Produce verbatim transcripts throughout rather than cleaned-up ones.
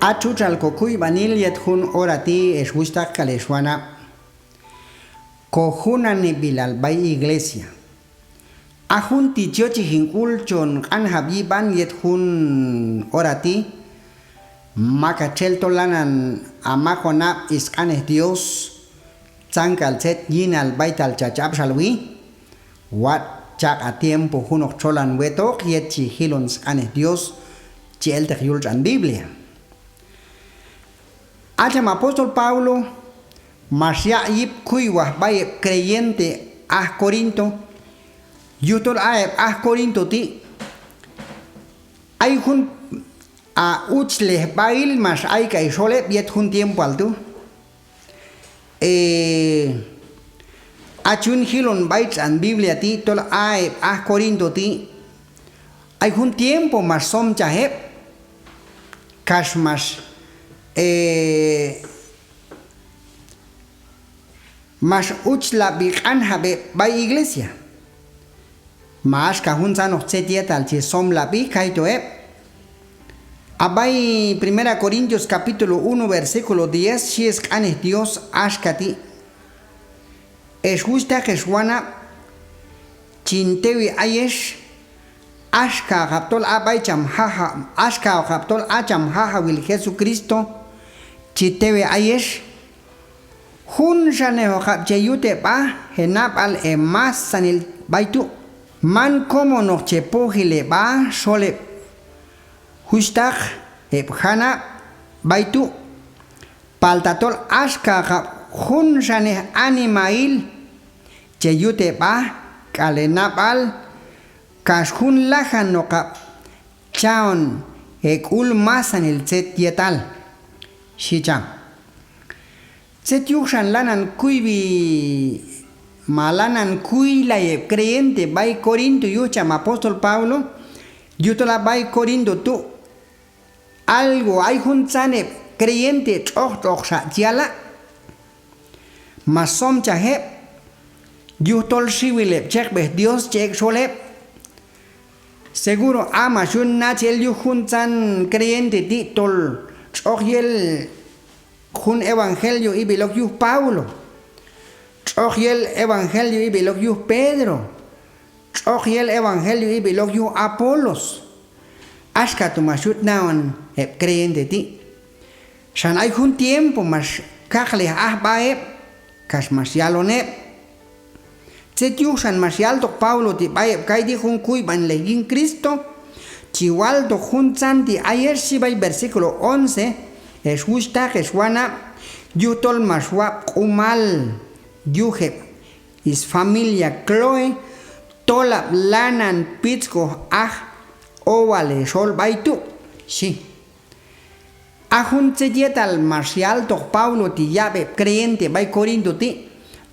A txutxal kokuyb'anil yet jun hora ti', ex wuxhtaq k'al ex wanab', kojunaneb'ilal b'ay iglesia. A jun ti' chi yochej hin k'ul chon q'anjab' yib'an yet jun hora ti', mak a txel tol lanan a maqonab' sq'anej Dios, tzan k'al tzet yinal b'aytal chach ab'xalwi, watx' chaq' a tiempo junoq txolan wetoq yet chi jilon sq'anej Dios chi elteq yul tx'an Biblia. A cham apóstol Pablo max yaq' yip kuywaj b'ay heb' creyente aj Corinto, yujtol a heb' aj Corinto ti' ay jun a uchlejb'ahil max ayk'ay xol heb' yet jun tiempoal tu'. Eh, a chi yun jilon b'ay tx'an Biblia ti' tol a heb' aj Corinto ti' ay jun tiempo max somchaj heb', kax max, eh, max uchlab'i q'anjab' heb' b'ay iglesia. Ma axka juntzanoq tzet yetal chi somlab'i kaytu' heb'. A b'ay Primera Corintios capítulo uno, versículo diez, xhi sq'anej Dios axka ti': Ex wuxhtaq ex wanab', chin tewi ayex, axkaoqab' tol a b'ay cham jaja-, axkaoqab' tol a cham Jajawil Jesucristo chi tewi ayex, junxanejoqab' che yute b'a henab'al hemasanil b'ay tu'. Man komonoq che pojil heb'a xol heb' juxhtaq, heb' janab' b'ay tu', palta tol axkaoqab' junxanej animahil che yute b'a k'al henab'al, kax jun lajanoqab' chahon hek'ul masanil tzet yetal, xhi cham. Tzet yuj xan lanan kuywi ma lanan kuylay heb' creyente b'ay Corinto yuj cham apóstol Pablo, yujtol a b'ay Corinto tu' algo ay juntzan heb' creyente tx'oq tx'oqxa chi yala', max somchaj heb' yujtol xiwil heb' chekb'ej Dios chi ek' xol heb'. Seguro a max yun nachaj el yuj juntzan creyente ti' tol tx'oq yel jun evangelio ib'il ok yuj Pablo, tx'oq yel evangelio ib'il ok yuj Pedro, tx'oq yel evangelio ib'il ok yuj Apolos. Axka tu' max yut naon heb' creyente ti'. Xan ay jun tiempo max kaqlej aj sb'a heb', kax max yalon heb'. Tzet yuj xan max yaltoq Pablo ti' b'ay heb' kayti'? Jun kuyb'anilej yin Cristo chi waltoq juntzan ti' ayex, xhi b'ay versículo once: Ex wuxhtaq ex wanab', yujtol max wab' q'umal yuj heb' sfamilia Cloé, tolab' lanan pitzk'oj aj owal hexol b'ay tu', xhi. A jun tzet yetal max yaltoq Pablo ti' yab' heb' creyente b'ay Corinto ti',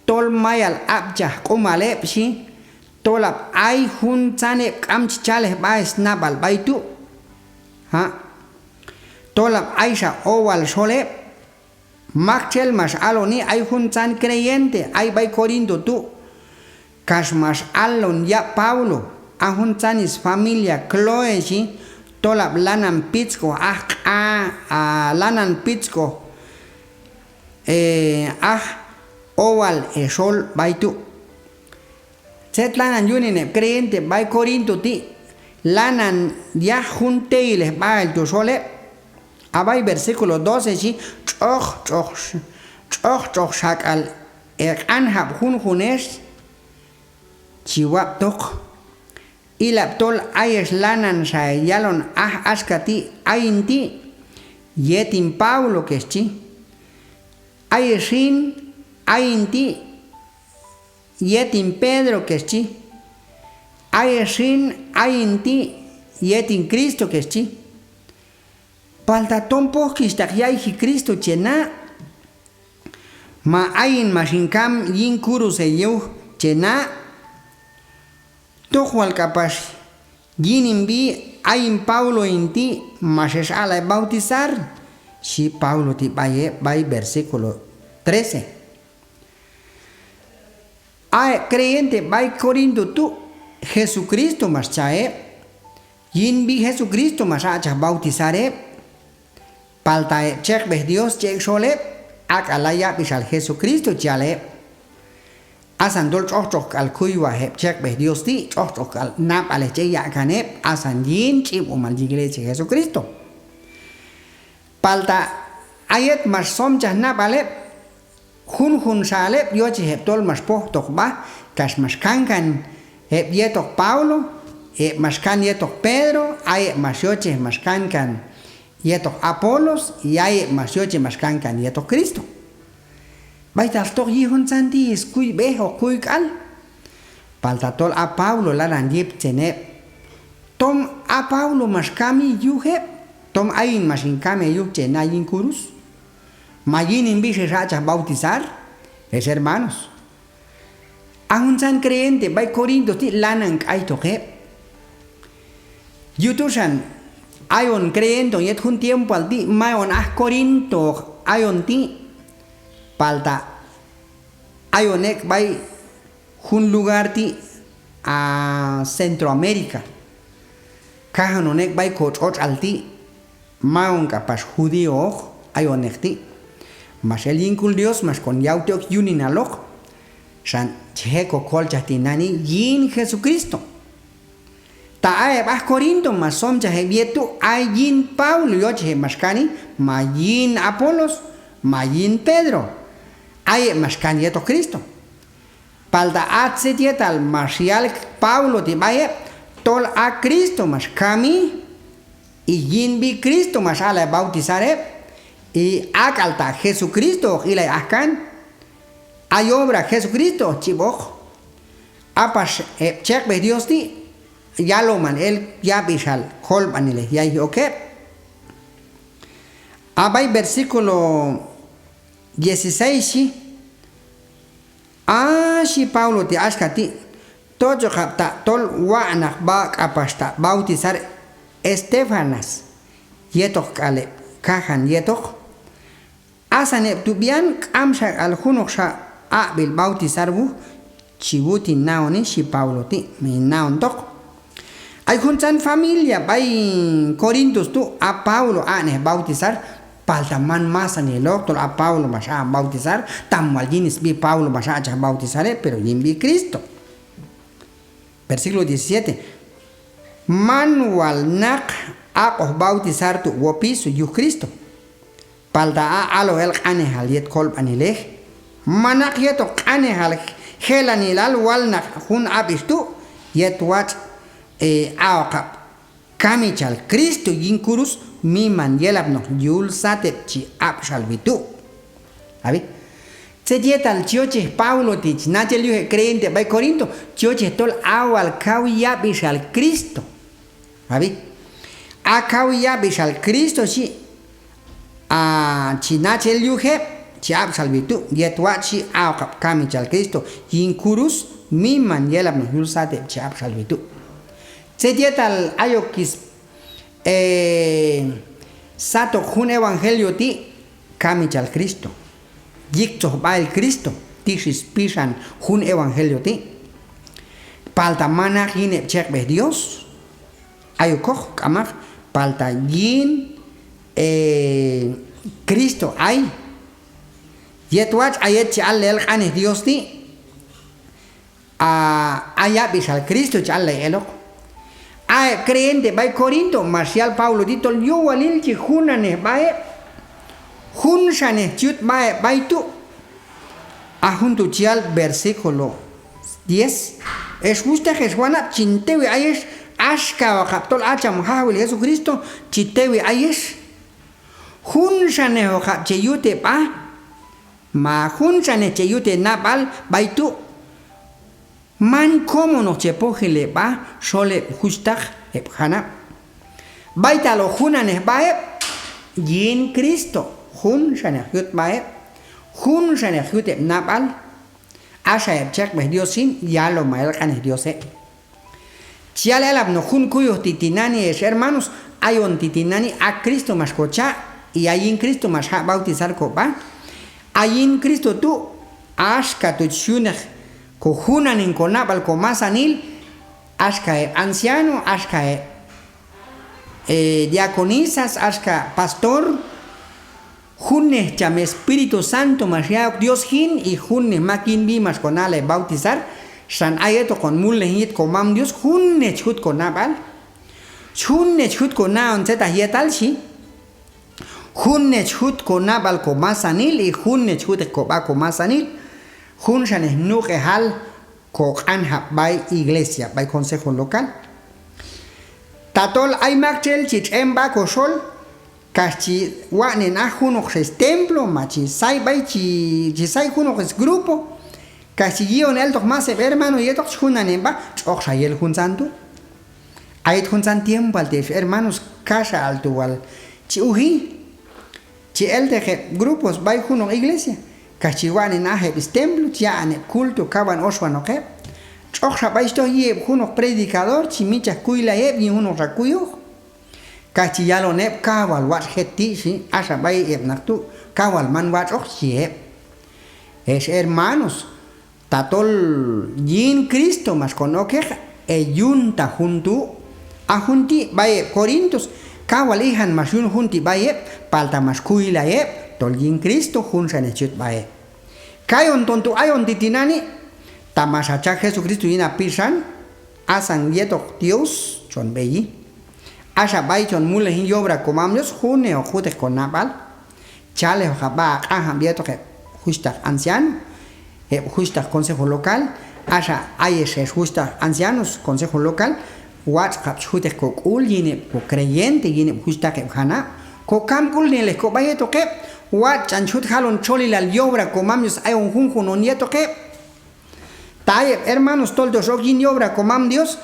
tol mayal ab'chaj q'umal heb', xhi, tolab' ay juntzan heb' k'am chi chalej sb'a snab'al b'ay tu'. Ha? Tolab' ayxa owal xol heb'. Maktxel max aloni? Ay juntzan creyente ay b'ay Corinto tu', kax max alon yab' Pablo, a juntzan sfamilia Cloé, xhi, tolab' lanan pitzk'oj aj q'a-, a, lanan pitzk'oj, eh, aj owal hexol b'ay tu'. Tzet lanan yunen heb' creyente b'ay Corinto ti'? Lanan yaj jun teyilej sb'ahil tu' xol heb'. A b'ay versículo doce xhi: Tx'oq tx'oq, tx'oq tx'oq xak'al heq'anjab' junjun hex chi wab'toq. Ilab' tol ayex lananxa heyalon aj axka ti': Ayin ti', yet hin Pablo, kex chi. Ayex xin, ayin ti', yet hin Pedro, kex chi. Ayex xin, ayin ti', yet hin Cristo, kex chi. Palta tom pojkixhtaq yayji Cristo che na', ma ayin max hin kam yin kurus heyuj che na'. Tok wal k'apax yin hin b'i, ayin Pablo hin ti', max hex aq'lay bautizar, xhi Pablo ti' b'ay heb' b'ay versículo trece. A heb' creyente b'ay Corinto tu', Jesucristo max cha heb', yin b'i Jesucristo max aq'chaj bautizar heb'. Palta heb' cheqb'ej Dios chi ek' xol heb', ak'ala' yab'ixal Jesucristo chi yal heb'. Asan tol tx'oqtx'oq k'al kuywaj heb' cheqb'ej Dios ti', tx'oqtx'oq k'al nab'alej chi ek' yaq'kan heb', asan yin ch'ib'umal yiglesia Jesucristo. Palta a yet max somchaj nab'al heb', junjun xal heb' yochej heb' tol max pojtoq b'a, kax max kankan heb' yetoq Pablo, heb' max kan yetoq Pedro, ay heb' max yochej max kankan yetoq Apolos, y ay heb' max yochej max kankan yetoq Cristo. B'aytal toq yi juntzan ti' skuyb'ej o kuy k'al. Palta tol a Pablo lanan yiptzen heb'. Tom a Pablo max kami yuj heb', tom ayin max hin kami yuj che na yin kurus. Ma yin hin b'i xex aq'chaj bautizar, ex hermanos. A juntzan creyente b'ay Corinto ti' lanan k'aytoq heb'. Yuj tu' xan ayon creyente on yet jun tiempoal ti', mayon aj Corinto ayon ti', palta ayon ek' b'ay jun lugar ti', a Centroamérica. Kajan on ek' b'ay kotx'otx'al ti', mayon k'apax judíooq ayoneq ti'. Max el yin sk'ul Dios, max kon yawtej ok yuninaloq, xan chi je' kokolchaj tinani' yin Jesucristo. Ta a heb' aj Corinto max somchaj heb' yet tu', a yin Pablo yochej heb' max kani, ma yin Apolos, ma yin Pedro, ay heb' max kan yetoq Cristo. Palta a tzet yetal max yal Pablo ti' b'ay heb', tol a Cristo max kami, y yin sb'i Cristo max aq'lay bautizar heb', y ak'al ta' Jesucristo hoq ilay aj kan, a yobra Jesucristo hoq ch'ib'oq. A pax heb' cheqb'ej Dios ti' yaloman el yab'ixal kolb'anilej yayji ok heb'. A b'ay versículo dieciséis xhi, a xhi Pablo ti' axka ti': Toch'oqab' ta' tol watx'naq sb'a k'apax ta' bautizar Estéfanas yetoq k'al heb' kajan yetoq. Asan heb' tu' b'ian, k'amxa k'al junoqxa aq'b'il bautizar wuj chi wut hin naoni, xhi Pablo ti', ma hin naontoq. Ay juntzan familia b'ay Corinto tu', a Pablo aq'nej bautizar, palta man masaniloq tol a Pablo max aq'on bautizar, tam wal yin sb'i Pablo max aq'chaj bautizar heb', pero yin sb'i Cristo. Versículo diecisiete. Man wal naq aq'oj bautizar tu' wopiso yuj Cristo. Palta a aloj el q'anejal yet kolb'anilej, manaq yetoq q'anejal jelanilal wal naq jun ab'ix tu', yet watx', e, aq'oqab' kamichal Cristo yin kurus miman yelapnoq yul sat heb' chi ab'xalwi tu'. Ab'i. Tzet yetal chi yochej Pablo ti' chi nachaj el yuj heb' creyente b'ay Corinto, chi yochej tol a wal kaw yab'ixal Cristo. Ab'i. A kaw yab'ixal Cristo xhi, a, chi nachaj el yuj heb' chi ab'xalwi tu', yet watx' xhi, aq'oqab' kamichal Cristo yin kurus miman yelapnoq yul sat heb' chi ab'xalwi tu'. Tzet yetal ayok is, e, satoq jun evangelio ti', kamichal Cristo, yiktzojb'ail Cristo, tix spixan jun evangelio ti'. Palta manaq yin heb' cheqb'ej Dios ayokoq, k'amaq, palta yin, e, Cristo ay. Yet watx' a yet chi allay el q'anej Dios ti', a, a yab'ixal Cristo chi allay eloq. A heb' creyente b'ay Corinto max yal Pablo ti' tol yowalil chi junanej sb'a heb', junxanej chi yut sb'a heb' b'ay tu'. A jun tu' chi yal versículo diez: Ex wuxhtaq, ex wanab', chin tewi ayex, axkaoqab' tol a cham Jajawil Jesucristo chi tewi ayex. Junxanejoqab' che yute sb'a, ma junxanej che yute snab'al b'ay tu'. Man komonoq che pojil heb'a xol heb' juxhtaq, heb' janab'. B'aytal hoq junanej sb'a heb' yin Cristo, junxanej hoq yut sb'a heb', junxanej hoq yut heb' snab'al. Axa heb' cheqb'ej Dios xin, yalomal el q'anej Dios heb'. Chi yal elapnoq jun kuyoj ti' tinani', ex hermanos, ayon ti' tinani' a Cristo max kocha', y a yin Cristo max jaq' bautizar kob'a. A yin Cristo tu', axka tu' chi yunej kojunanen konab'al komasanil, axka heb' anciano, axka heb', eh, diaconisas, axka pastor, Junnej cham Espíritu Santo max ya'ok Dios jin, y junnej mak yin b'i max ko na'lay bautizar, xan a yet hoqon mulnaj yin yet komam Dios, junnej chi jut konab'al, junnej chi jut kona'on tzetaq yetal xhi. Junnej chi jut konab'al komasanil, y junnej chi jutej kob'a komasanil. Junxanej nuq'ejal koq'anjab' b'ay iglesia, b'ay consejo local. Tatol ay maktxel chi tx'en b'a koxol, kax chi watx'nen aj junoqxa stemplo, ma chi say b'ay chi, chi say junoq sgrupo, kax chi yi'on eltoq más heb' hermano yetoq, chi junanen b'a, tx'oqxa yel juntzan tu'. A yet juntzan tiempoal ti' ex hermanos, kaxk'al tu' wal chi uji, chi elteq heb' grupos b'ay junoq iglesia, kax chi watx'nen aj heb' stemplo, chi yaq'on heb' culto, kawan oxwanoq heb'. Tx'oqxa b'ay chi toj yi' heb' junoq predicador, chi mitx'chaj kuylay heb' yin junoqxa kuyoj. Kax chi yalon heb' kaw wal watx' jet ti' xhi, axa b'ay heb' naq tu' kaw wal man watx'oq xhi heb'. Ex hermanos, tatol yin Cristo max kon okeq, heyunta jun tu'. A jun ti' b'ay heb' Corintios, kaw wal ijan max yun jun ti' b'ay heb', palta max kuylay heb' tol yin Cristo junxanej chi yut b'ay heb'. Kayon ton tu' ayon ti' tinani', ta max hachaj Jesucristo yin ha pixan, asan yetoq Dios chon b'eyi. Axa b'ay chon mulnaj yin yobra komam Dios, junnej hoq jutej konab'al. Chalejoqab' b'a ha q'anjab' yetoq heb' juxhtaq anciano, heb' juxhtaq consejo local. Axa ayex ex juxhtaq ancianos consejo local, watx' kab' chi jutej kok'ul yin heb' kocreyente, yin heb' juxhtaq, heb' janab'. Kokamk'ulnelej kob'a yetoq heb', watx' ch'an chi jut jalon txolilal yobra komam Dios ayon junjun on yetoq heb'. Ta ay heb' hermanos tol tox ok yin yobra komam Dios,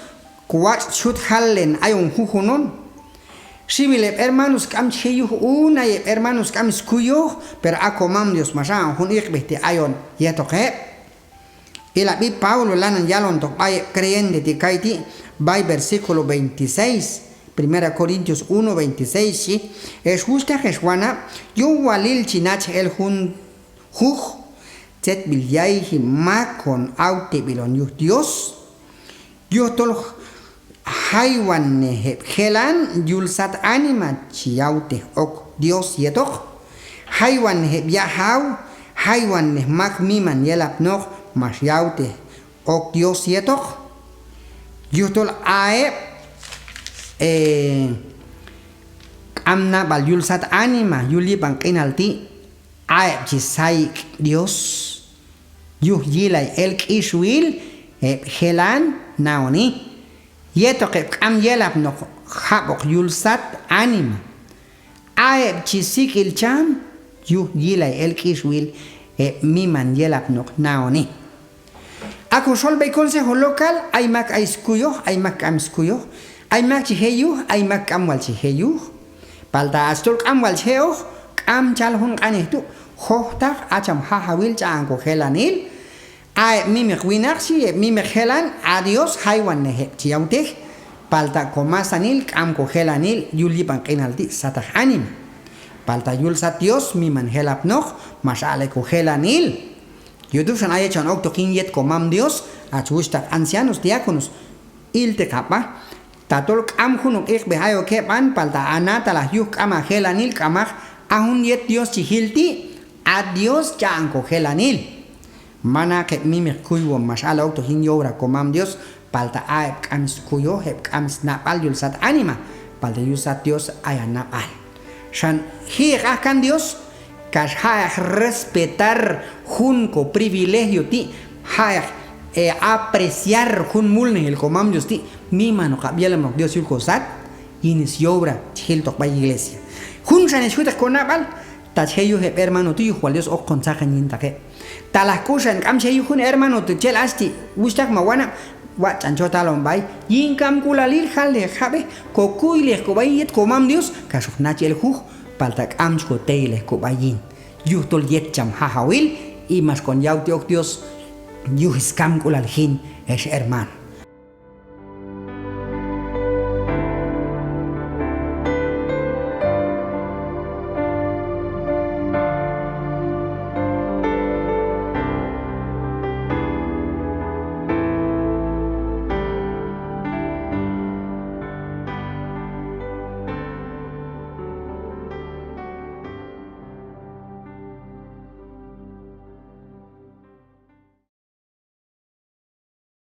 kowatx' chi jut jalen ayon junjun on. Xiwil heb' hermanos k'am chi je' yuj un, ay heb' hermanos k'am skuyoj, pero a komam Dios max a'on jun iqb'ej ti' ayon yetoq heb'. Ilab'i, Pablo lanan yalontoq b'ay heb' creyente ti' kayti', b'ay versículo veintiséis, Primera Corintios uno veintiséis xhi: Ex wuxhtaq, ex wanab', yowalil chi nachaj el jun juj, tzetb'il yayji mak hon awteb'il hon yuj Dios, yujtol jaywannej heb' jelan yul sat anima chi yawtej ok Dios yetoq, jaywannej heb' yajaw, jaywannej mak miman yelapnoq max yawtej ok Dios yetoq. Yujtol a heb', eh, k'am nab'al yul sat anima yul yib'an q'inal ti', a heb' chi say ek' Dios yuj yilay el k'ixwil heb' jelan naoni, yetoq heb' k'am yelapnoq jab'oq yul sat anima. A heb' chi sik'il cham yuj yilay el k'ixwil heb' miman yelapnoq naoni. A koxol b'ay consejo local, ay mak ay skuyoj, ay mak k'am skuyoj, ay mak chi je' yuj, ay mak k'am wal chi je' yuj. Palta hach tol k'am wal chi je' oq, k'am chal jun q'anej tu', jojtaq a cham Jajawil ch'a'on kojelanil. A heb' mimeq winaq xhi, heb' mimeq jelan, a Dios jaywannej heb' chi yawtej. Palta komasanil k'am kojelanil yul yib'an q'inal ti' sataq anima. Palta yul sat Dios miman jelapnoq max aq'lay kojelanil. Yuj tu' xan a yet chon oktoq yin yet komam Dios, hach wuxhtaq ancianos, diáconos, ilteq hab'a, tatol k'am junoq iqb'ej ayok hib'an, palta ha na talaj yuj k'am hajelanil, k'amaq, a jun yet Dios chi jil ti', a Dios ch'a'on kojelanil. Manaq heb' mimeq kuywom max aq'lay oktoq yin yobra komam Dios, palta a heb' k'am skuyoj, heb' k'am snab'al yul sat anima, palta yul sat Dios ay hanab'al. Xan ji'eq aj kan Dios, kax ja'eq respetar jun koprivilegio ti', ja'eq, eh, apreciar jun mulnajil komam Dios ti', mimanoqab' yelapnoq Dios yul kosat, yin syobra chi jiltoq b'ay iglesia. Junxanej chi jutej konab'al, ta chi je' yuj heb' hermano tu', yuj wal Dios hoqon tzaqan yintaq heb'. Talaj k'uxan k'am chi je' yuj jun hermano tu' chi el hach ti', wuxhtaq ma wanab', watx' ch'an chot halon b'ay yin kamk'ulalil, jaleq jab'ej, kokuyleq kob'a yin yet komam Dios, kax hoq nachaj el juj, palta k'am chi koteyleq kob'a yin. Yujtol yet cham Jajawil, y max kon yawtej ok Dios yuj skamk'ulal jin, ex hermano.